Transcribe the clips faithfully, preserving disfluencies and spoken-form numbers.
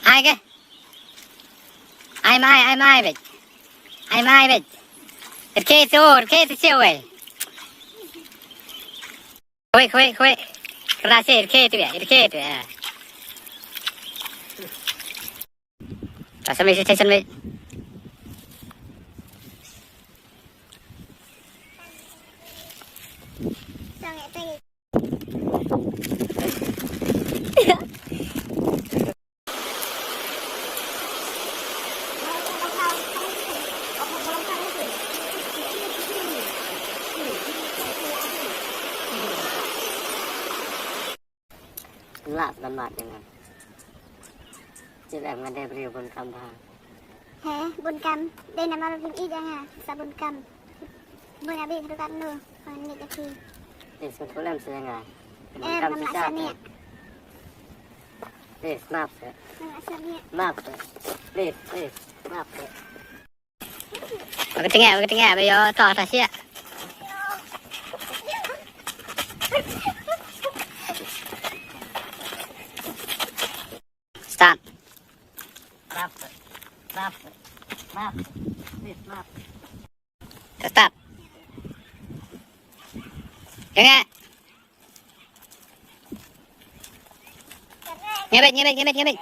Ai ke. Ai mai, ai mai bit. Ai mai bit. Rke tu, rke tu siu wei. Khoi, khoi, khoi. Kerasi, rke tu ya, rke tu ya. Rasa mai station mai. Lap namat dengan. Cik em ngan dei briew bun kam bha. He, bun kam. Dei namar phim ïeit ïa nga, sa bun kam. Bun abi rukat nu, ngan ïeit ïa phi. Please, mut pulem sa ïa nga. Bun kam sa ïa nga. Please, map sa. Map sa. Please, please, map sa. Ba ka tengah, ba ka tengah, ba ïoh toh ta siah. Start. Map. Map. Map. Please, map. Start. Tengah. Ngebet, ngebet, ngebet, ngebet.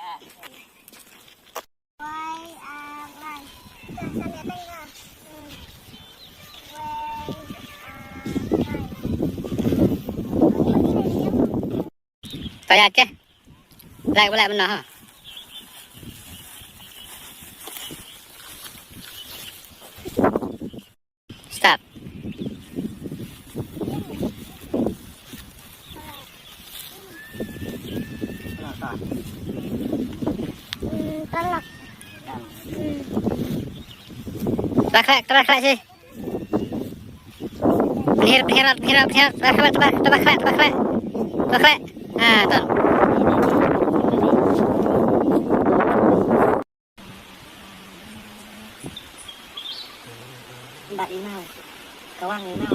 Tayar ke? Lai, lai, benar ha. Start. Hmm, tolak. Hmm. Tolak, tolak, tolak, sih. Penhir, penhir, penhir, penhir. Tolak, tolak, tolak, tolak, tolak, tolak. Tolak, tolak. Ah, tu. Bat email. Kawang email.